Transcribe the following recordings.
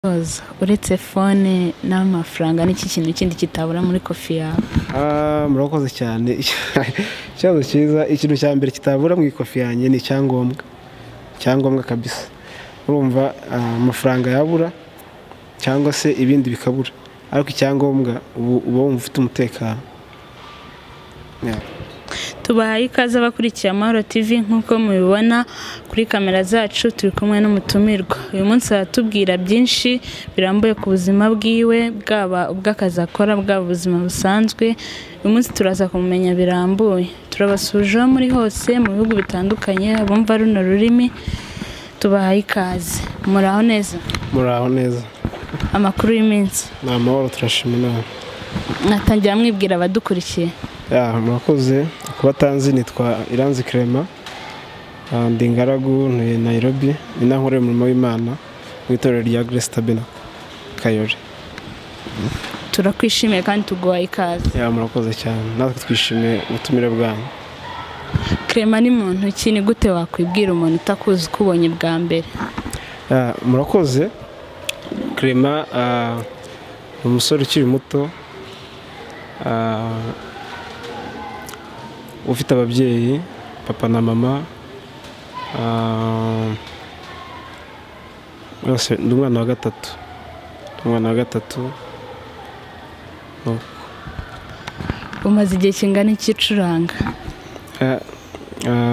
Gusoza, uretse phone n'amafaranga, n'iki kintu kindi kitabura muri kofi yawe? Ah, murakoze cyane, ikibazo cyiza. Ikintu cya mbere kitabura mu ikofi yanjye ni icyangombwa, icyangombwa kabisa. Urumva, amafaranga yabura cyangwa se ibindi bikabura, ariko icyangombwa ubu uba wumva ufite umutekano. Yeah. Tubahaye ikaze abakurikiye Amahoro TV. Nk'uko mubibona kuri kamera zacu, turi kumwe n'umutumirwa. Uyu munsi aratubwira byinshi birambuye ku buzima bwiwe, bwaba ubw'akazi akora, bwaba ubuzima busanzwe. Uyu munsi turaza kumumenya birambuye. Turabasuhuje aho muri hose mu bihugu bitandukanye, abumva runo rurimi, tubahaye ikaze. Muraho neza? Muraho neza. Amakuru y'iminsi? Ni amahoro, turashima Imana. Mwatangira mwibwira abadukurikiye. Yeah, murakoze. Kuba atanzi, nitwa Iranzi Clement. Ndi ingaragu, ntuye Nairobi, ni naho nkorera umurimo w'Imana mu itorero rya Grace Tabernacle Kayore. Turakwishimiye kandi tuguhaye ikaze. Yeah, murakoze cyane, natwe twishimiye ubutumire bwanyu. Clement ni muntu ki? Ni gute wakwibwira umuntu utakuzi, ukubonye bwa mbere? Yeah, murakoze. Clement ni umusore ukiri muto, ufite ababyeyi, papa na mama. Bose ndi umwana wa gatatu, ndi umwana wa gatatu. Nuko. Umaze igihe kingana iki ucuranga?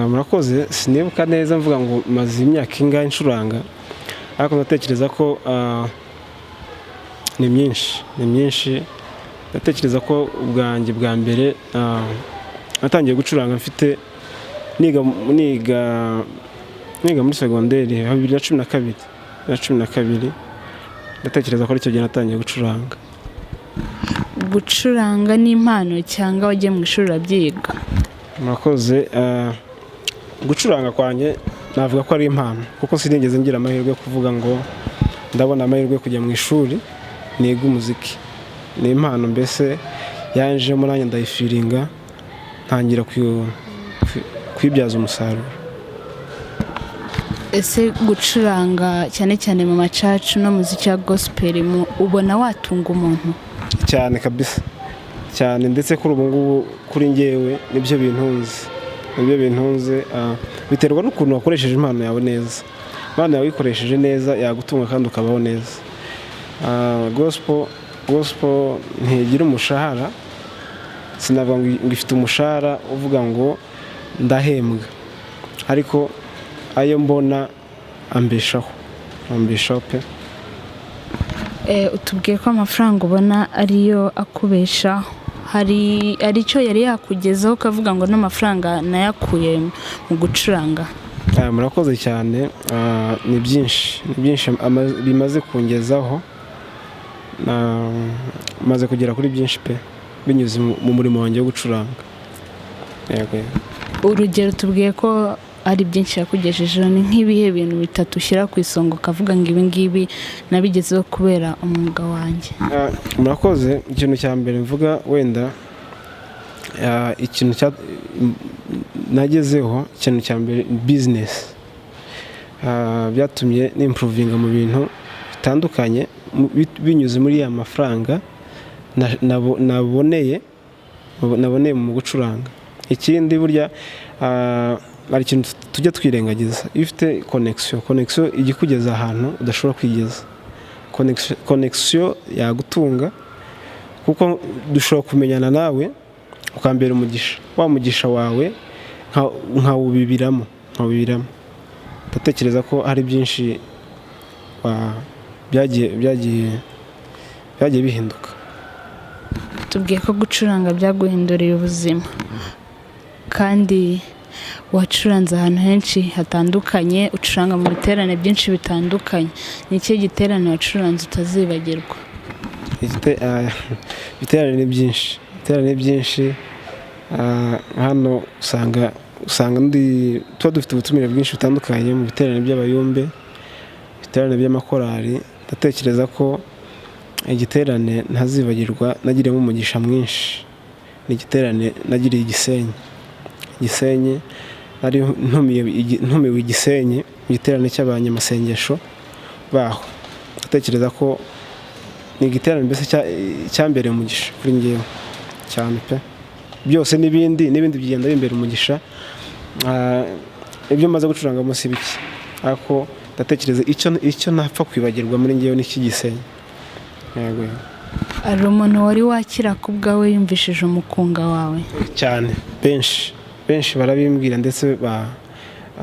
Murakoze. sinibuka neza mvuga ngo maze imyaka ingahe ncuranga, ariko ndatekereza ko ni myinshi, ni myinshi. Ndatekereza ko ubwanjye bwa mbere natangiye gucuranga mfite niga muri segonderi 2012, 2012. Ndatekereza ko aricyo gihe natangiye gucuranga. Gucuranga ni impano cyangwa wagiye mu ishuri urabyiga? Murakoze. Gucuranga kwanjye navuga ko ari impano, kuko sinigeze ngira amahirwe yo kuvuga ngo ndabona amahirwe yo kujya mu ishuri niga umuziki. Ni impano mbese yanjemo, nanjye ndayifeelinga, ntangira kuyibyaza umusaruro. Ese gucuranga, cyane cyane mu machurch no muziki wa gospel, ubona watunga umuntu? Cyane kabisa, cyane. Ndetse kuri ubu ngubu, kuri ngewe nibyo bintunze, nibyo bintunze. Biterwa n'ukuntu wakoresheje impano yawe neza. Impano yawe uyikoresheje neza yagutunga kandi ukabaho neza. Gospel ntigira umushahara, sinavuga ngo ifite umushahara uvuga ngo ndahembwa, ariko ayo mbona ambeshaho, ambeshaho pe. Utubwiye ko amafaranga ubona ariyo akubeshaho. Hari icyo yari yakugezaho ukavuga ngo n'amafaranga nayakuye mu gucuranga? Ah, murakoze cyane. Ni byinshi, ni byinshi bimaze kungezaho. Maze kugera kuri byinshi pe, binyuze mu murimo wanjye wo gucuranga. Yego. Urugero, tubwiye ko ari byinshi yakugejejeho, ni nk'ibihe bintu bitatu ushyira ku isonga ukavuga ngo ibi ngibi nabigezeho kubera umwuga wanjye? Ah, murakoze. Ikintu cya mbere mvuga wenda, ikintu nagezeho, ikintu cya mbere, business. Byatumye nimprovinga mu bintu bitandukanye binyuze muri ya mafaranga naboneye mu gucuranga. Ikindi, burya hari ikintu tujya twirengagiza: iyo ufite connection, connection ijya ikugeza ahantu udashobora kwigeza. Connection yagutunga, kuko dushobora kumenyana nawe ukambera umugisha, wa mugisha wawe nkawubibiramo. Ndatekereza ko hari byinshi byagiye bihinduka. Tubwiye ko gucuranga byaguhinduriye ubuzima, kandi wacuranze ahantu henshi hatandukanye, ucuranga mu biterane byinshi bitandukanye. Ni ikihe giterane wacuranze utazibagirwa? Ibiterane ni byinshi, ibiterane ni byinshi. Hano usanga tuba dufite ubutumire bwinshi butandukanye mu biterane by'abayumbe, ibiterane by'amakorali. Ndatekereza ko igiterane ntazibagirwa nagiriyemo umugisha mwinshi ni igiterane nagiriye i Gisenyi. Gisenyi nari ntumiwe i Gisenyi mu giterane cy'abanyamasengesho baho. Ndatekereza ko ni igiterane mbese cyambereye umugisha kuri njyewe cyane pe. Byose n'ibindi bigenda bimbera umugisha. Ibyo maze gucuranga munsi bike, ariko ndatekereza icyo ntapfa kwibagirwa muri njyewe ni iki Gisenyi. Yego. Hari umuntu wari wakira ku bwawe yumvishije umukunga wawe? Cyane, benshi benshi barabimbwira, ndetse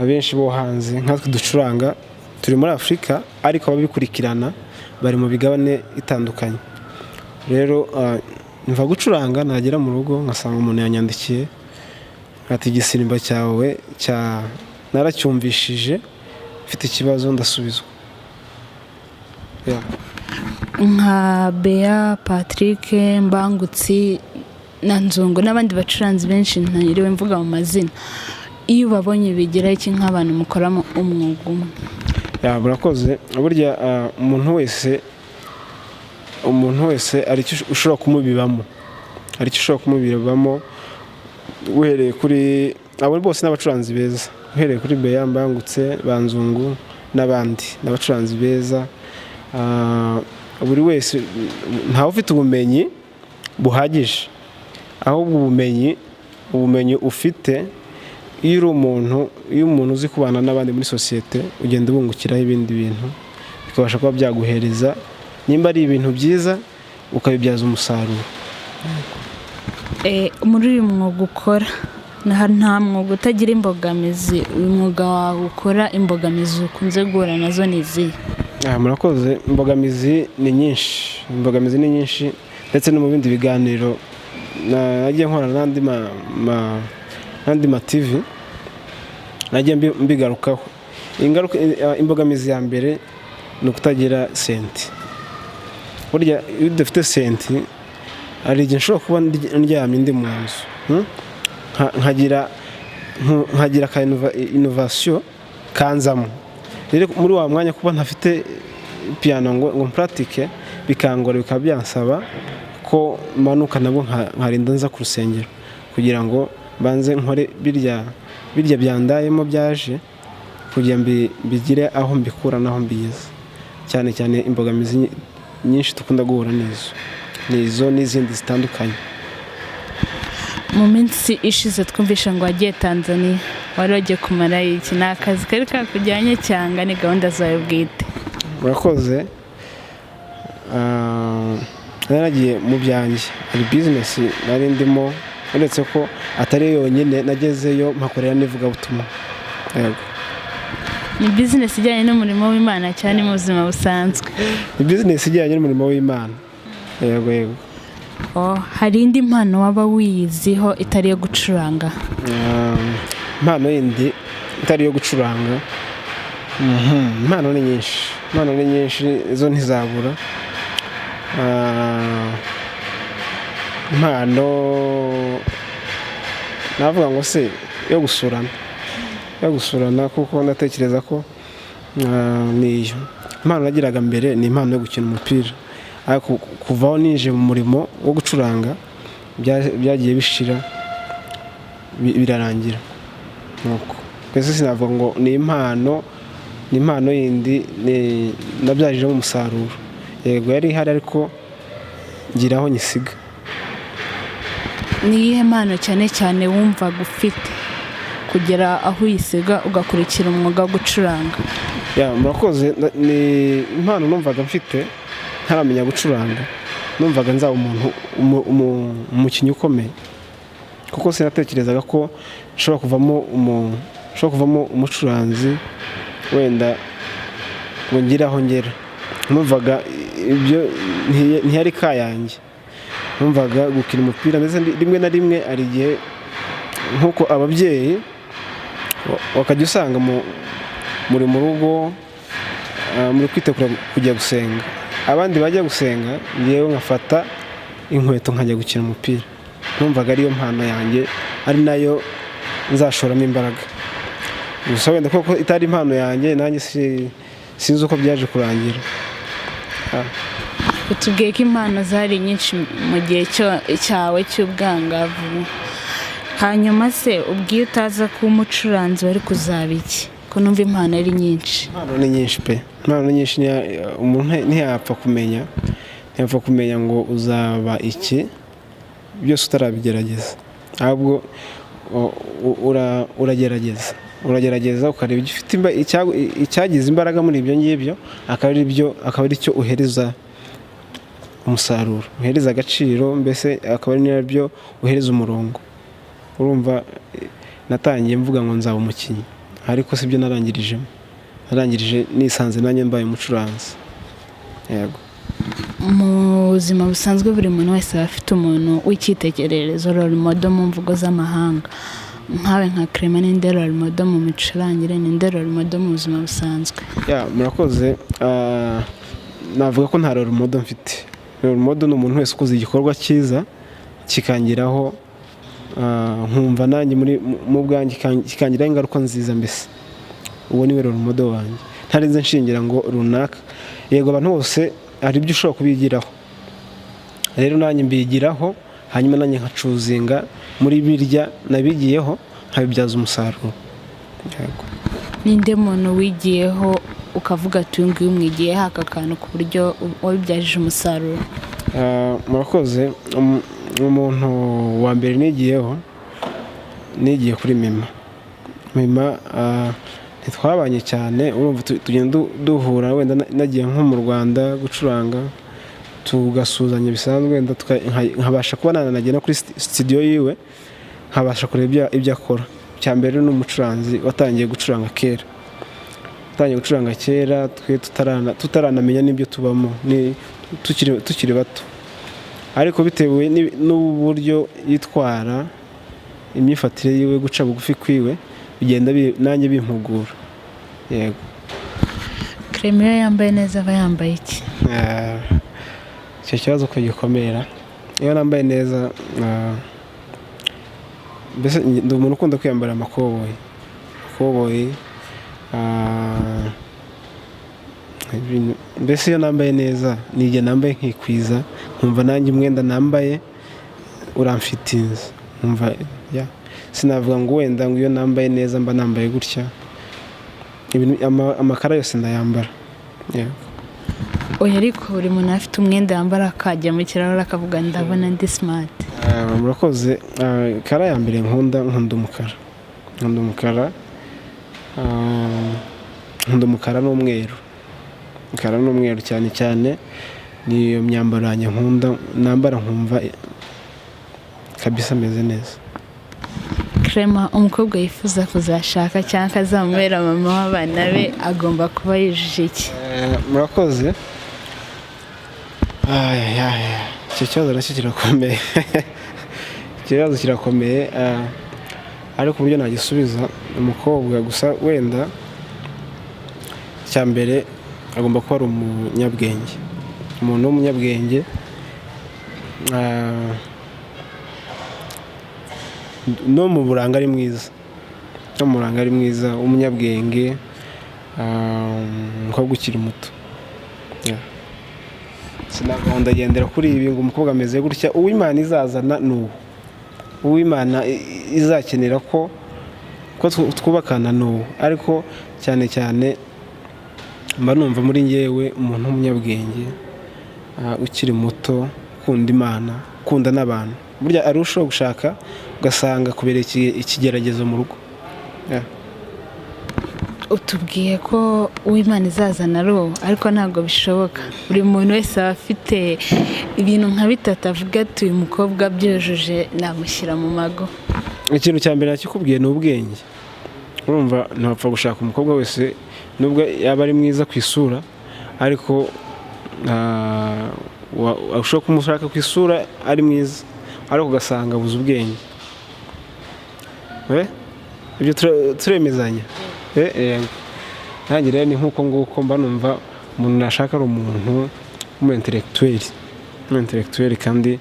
abenshi bo hanze. Nkatwe ducuranga turi muri Afurika, ariko ababikurikirana bari mu migabane itandukanye. Rero mva gucuranga, nagera mu rugo ngasanga umuntu yanyandikiye ati: "Igisimba cyawe cya naracyumvishije, mfite ikibazo, ndasubizwa." Yeah. Nka Bea, Patrick, Mbangutsi na Nzungu n'abandi bacuranzi benshi ntiriwe mvuga mu mazina, iyo ubabonye bigira iki nk'abantu mukoramo umwuga umwe? Yeah, murakoze. Burya umuntu wese hari icyo ushobora kumubibamo, hari icyo ushobora kumubibamo. Uhereye kuri abo bose n'abacuranzi beza, uhereye kuri Bea, Mbangutse, Banzungu n'abandi, n'abacuranzi beza. Buri wese, ntawe ufite ubumenyi buhagije, ahubwo ubumenyi ufite, iyo uri umuntu, iyo umuntu uzi kubana n'abandi muri sosiyete, ugenda ubungukiraho ibindi bintu bikabasha kuba byaguhereza, nimba ari ibintu byiza ukabibyaza umusaruro. Muri uyu mwuga ukora, nta mwuga utagira imbogamizi. Uyu mwuga wawe ukora, imbogamizi ukunze guhura nazo ni izihe? Murakoze. Imbogamizi ni nyinshi, imbogamizi ni nyinshi, ndetse no mu bindi biganiro nagiye nkorana n'andi ma TV nagiye mbigarukaho. Ingaruka, imbogamizi ya mbere ni ukutagira senti. Burya iyo udafite senti, hari igihe nshobora kuba ndyamye ndi mu nzu, nkagira ka innovation kanzamo. Rero muri wa mwanya kuba ntafite piyano ngo mpratike, bikangora, bikaba byansaba ko manuka nabwo nkarinda nza ku rusengero kugira ngo mbanze nkore birya byandayemo byaje, kugira mbigire aho mbikura n'aho mbigeze. Cyane cyane imbogamizi nyinshi dukunda guhura n'izo, ni izo n'izindi zitandukanye. Mu minsi ishize twumvishe ngo wagiye Tanzania. Wari wagiye kumara iki? Ni akazi kari kakujyanye cyangwa ni gahunda zawe bwite? Murakoze. Nari nagiye mu byanjye, hari bizinesi nari ndimo, uretse ko atari yo yonyine. Nagezeyo mpakorera n'ivugabutumwa, yego. Ni bizinesi ijyanye n'umurimo w'Imana cyane mu buzima busanzwe? Ni bizinesi ijyanye n'umurimo w'Imana, yego. Oh, hari indi mpano waba wiyiziho itari iyo gucuranga? Impano yindi itari iyo gucuranga? Impano ni nyinshi, impano ni nyinshi, zo ntizabura. Impano navuga ngo se yo gusurana, kuko ndatekereza ko niyo impano nagiraga mbere, ni impano yo gukina umupira, ariko kuva aho ninjiye mu murimo wo gucuranga byagiye bishira, birarangira. Nuko mbese sinavuga ngo ni impano yindi nabyajijemo umusaruro. Yego, yari ihari, ariko ngira aho nyisiga. Ni iyihe mpano cyane cyane wumvaga ufite kugera aho uyisiga ugakurikira umwuga wo gucuranga? Yeah, murakoze. Ni impano numvaga mfite ntaramenya gucuranga. Numvaga nzaba umuntu umukinnyi ukomeye, kuko sinatekerezaga ko nshobora kuvamo umucuranzi wenda ngo ngire aho ngera. Numvaga ibyo ntiyari kayanjye. Numvaga gukina umupira, ndetse rimwe na rimwe hari igihe nk'uko ababyeyi bakajya usanga muri mu rugo, muri kwitegura kujya gusenga, abandi bajya gusenga, ngewe nkafata inkweto nkajya gukina umupira. Numvaga ariyo mpano yanjye, ari nayo nzashoramo imbaraga. Gusa wenda koko itari impano yanjye, nanjye sinzi uko byaje kurangira. Utubwiye ko impano zari nyinshi mu gihe cyawe cy'ubwangavu. Hanyuma se ubwiye utaza kuba umucuranzi, wari kuzaba iki, ko numva impano ari nyinshi? Impano ni nyinshi pe, impano ni nyinshi. Umuntu ntiyapfa kumenya ngo uzaba iki byose utarabigerageza. Ahubwo uragerageza ukareba igifite icyagize imbaraga muri ibyo ngibyo, akaba ari cyo uhereza umusaruro, uhereza agaciro, mbese akaba ari nabyo uhereza umurongo. Urumva, natangiye mvuga ngo nzaba umukinnyi, ariko sibyo narangirijemo. Narangirije nisanze nanjye mbaye umucuranzi, yego. Mu buzima busanzwe, buri muntu wese aba afite umuntu w'icyitegererezo, role model mu mvugo z'amahanga. Nkawe nka Clement, ninde role model mu micurangire, ninde role model mu buzima busanzwe? Ya, murakoze. Navuga ko nta role model mfite. Role model ni umuntu wese ukoze igikorwa cyiza kikangiraho, nkumva nanjye muri mu bwanjye kikangiraho ingaruka nziza. Mbese uwo niwe role model wanjye, ntarinze nshingira ngo runaka. Yego, abantu bose hari ibyo ushobora kubigiraho, rero nanjye mbigiraho, hanyuma nanjye nkachoosinga muri birya nabigiyeho, nkabibyaza umusaruro. Yego. Ninde muntu wigiyeho ukavuga ati: "Uyu nguyu mwigiyeho aka kantu", ku buryo wabibyaje umusaruro? Murakoze. Umuntu wa mbere nigiyeho, nigiye kuri Mima. Mima, ntitwabanye cyane, urumva tugenda duhura, wenda nagiye nko mu Rwanda gucuranga, tugasuhuzanya bisanzwe, wenda nkabasha kuba nanagera kuri studio yiwe, nkabasha kureba ibyo akora. Icya mbere, ni umucuranzi watangiye gucuranga kera, watangiye gucuranga kera twe tutaranamenya n'ibyo tubamo, ni tukiri bato. Ariko bitewe n'uburyo yitwara, imyifatire yiwe, guca bugufi kwiwe, bigenda nanjye bimpugura, yego. Clement iyo yambaye neza aba yambaye iki? Icyo kibazo ko gikomera. Iyo nambaye neza, mbese ndi umuntu ukunda kwiyambara amakoboyi. Amakoboyi, mbese iyo nambaye neza ni igihe nambaye nkikwiza, nkumva nanjye umwenda nambaye uramfitinze, nkumva ya sinavuga ngo wenda ngo iyo nambaye neza mba nambaye gutya. Amakara yose ndayambara. Yego. Oya, ariko buri muntu afite umwenda yambara akajya mu kirahure akavuga: "Ndabona ndi smart." Murakoze. Color ya mbere nkunda, nkunda umukara. Nkunda umukara. Nkunda umukara n'umweru. Umukara n'umweru cyane cyane niyo myambaro yanjye nkunda, nambara nkumva kabisa ameze neza. Clement, umukobwa yifuza kuzashaka cyangwa akazamubera mama w'abana be agomba kuba yujuje iki? Murakoze. Ay, ay, ay. Icyo kibazo nacyo kirakomeye, ikibazo kirakomeye, ariko uburyo nagisubiza, umukobwa gusa wenda icya mbere agomba kuba ari umunyabwenge, umuntu w'umunyabwenge, no mu buranga ari mwiza, no mu buranga ari mwiza, w'umunyabwenge, umukobwa ukiri muto. Yeah. Sinavuga ngo ndagendera kuri ibi, ngo umukobwa ameze gutya. Uw'Imana izazana ni uwo, uw'Imana izakenera ko twubakana ni uwo. Ariko cyane cyane mba numva muri ngewe umuntu w'umunyabwenge, ukiri muto, ukunda Imana, ukunda n'abantu. Burya ari ushobora gushaka ugasanga kubereye ikigeragezo mu rugo. Yeah. Utubwiye ko uw'Imana izazana ari uwo, ariko ntabwo bishoboka. Buri muntu wese aba afite ibintu nka bitatu avuga ati: "Uyu mukobwa byujuje namushyira mu mago." Ikintu cya mbere nakikubwiye, ni ubwenge. Urumva, ntapfa gushaka umukobwa wese nubwo yaba ari mwiza ku isura, ariko ushobora kumushaka ku isura ari mwiza, ariko ugasanga abuze ubwenge. Ibyo turemezanya. Yego. Nanjye rero ni nk'uko nguko mba numva umuntu nashaka ari umuntu w'umu intellectuel, w'umu intellectuel kandi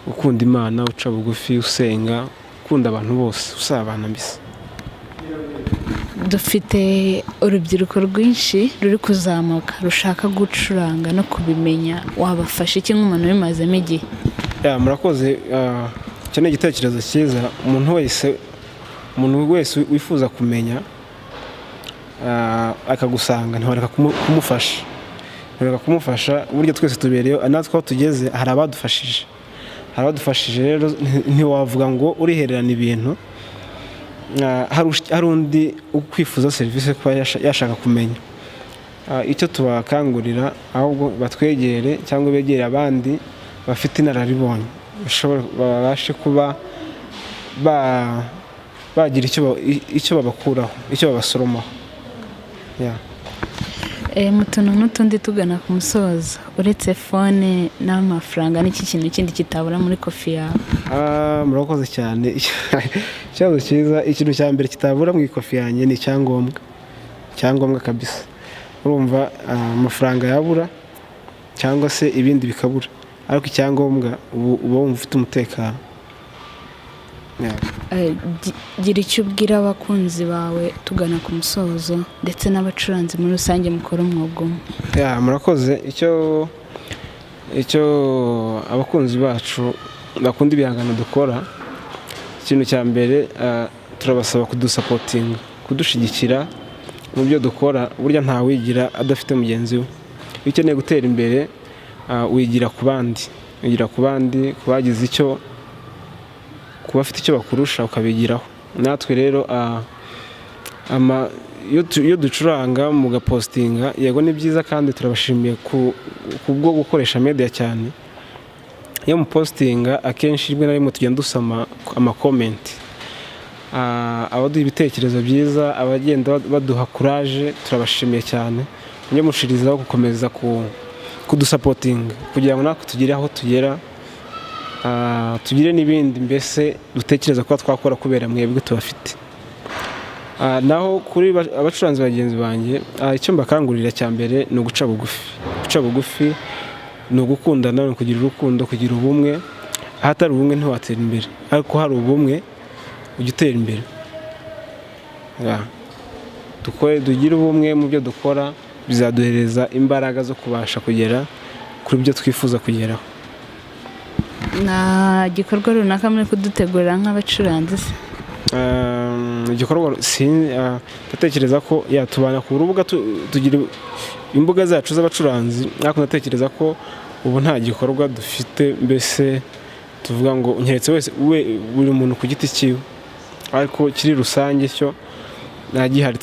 ukunda Imana, uca bugufi, usenga, ukunda abantu bose, usabana mbese. Dufite urubyiruko rwinshi ruri kuzamuka rushaka gucuranga no kubimenya. Wabafasha iki nk'umuntu ubimazemo igihe? Ya, murakoze. Icyo ni igitekerezo cyiza. Umuntu wese wifuza kumenya akagusanga, ntiwareka kumufasha, ntiwareka kumufasha. Burya twese tubereyeho, natwe aho tugeze hari abadufashije, hari abadufashije. Rero ntiwavuga ngo urihererana ibintu, hari undi ukwifuza serivisi kuba yashaka kumenya. Icyo tubakangurira, ahubwo batwegere cyangwa begere abandi bafite inararibonye, babashe kuba bagira icyo babakuraho, icyo babasoromaho. Yeah. Mu tuntu n'utundi tugana ku musozo, uretse phone n'amafaranga, n'iki kintu kindi kitabura muri kofi yawe? Murakoze cyane, ikibazo cyiza. Ikintu cya mbere kitabura mu ikofi yanjye ni icyangombwa, icyangombwa kabisa. Urumva, amafaranga yabura cyangwa se ibindi bikabura, ariko icyangombwa uba wumva ufite umutekano. Yeah. Gira icyo ubwira abakunzi bawe tugana ku musozo, ndetse n'abacuranzi muri rusange mukora umwuga umwe. Yeah, murakoze. Icyo abakunzi bacu bakunda ibihangano dukora, ikintu cya mbere, turabasaba kudusupportinga, kudushyigikira mu byo dukora. Burya ntawigira adafite mugenzi we. Iyo ukeneye gutera imbere, wigira ku bandi, wigira ku bandi, ku bagize icyo, ku bafite icyo bakurusha, ukabigiraho. Natwe rero, iyo ducuranga mugapostinga, yego ni byiza, kandi turabashimiye kubwo gukoresha media cyane. Iyo mupostinga, akenshi rimwe na rimwe tugenda dusoma amacomment, abaduha ibitekerezo byiza, abagenda baduha courage, turabashimiye cyane. Mujye mushirizaho gukomeza kudusupportinga kugira ngo natwe tugere aho tugera, tugire n'ibindi mbese dutekereza kuba twakora kubera mwebwe tubafite. Naho kuri abacuranzi bagenzi banjye, icyo mbakangurira cya mbere ni uguca bugufi. Guca bugufi ni ugukundana, ni ukugira urukundo, kugira ubumwe. Ahatari ubumwe ntiwatera imbere, ariko hari ubumwe ujya utera imbere. Yeah. Dukore, tugire ubumwe mu byo dukora, bizaduhereza imbaraga zo kubasha kugera kuri byo twifuza kugeraho. Nta gikorwa runaka muri kudutegurira nk'abacuranzi se? Igikorwa ndatekereza ko yatubana ku rubuga, tugira imbuga zacu z'abacuranzi, ariko ndatekereza ko ubu nta gikorwa dufite mbese tuvuga ngo nketse wese we, buri muntu ku giti cyiwe, ariko kiri rusange cyo nta gihari.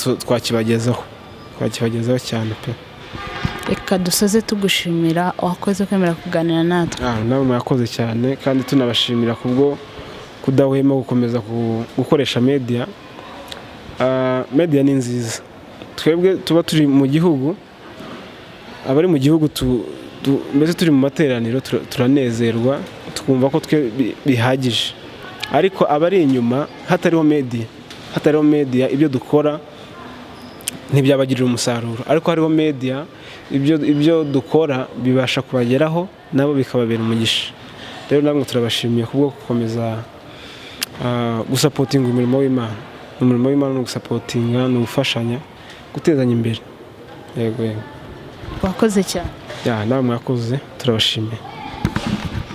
Twakibagezaho cyane pe. Reka dusoze tugushimira, wakoze kwemera kuganira natwe. Nawe murakoze cyane, kandi tunabashimira kubwo kudahwema gukomeza gukoresha media. Media ni nziza. Twebwe tuba turi mu gihugu, abari mu gihugu mbese turi mu materaniro, turanezerwa, twumva ko twe bihagije, ariko abari inyuma hatariho media, ibyo dukora ntibyabagirira umusaruro, ariko hariho media, ibyo dukora bibasha kubageraho, nabo bikababera umugisha. Rero namwe turabashimiye kubwo gukomeza gusupportinga umurimo w'Imana. Umurimo w'Imana ni ugusupportinga, ni ugufashanya, gutezanya imbere. Yego. Wakoze cyane. Yeah, nawe mwakoze, turabashimiye.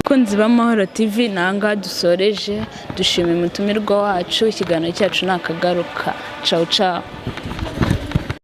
Abakunzi b'Amahoro TV, nanga dusoreje dushima umutumirwa wacu. Ikiganiro cyacu ni akagaruka. Cawu cawu.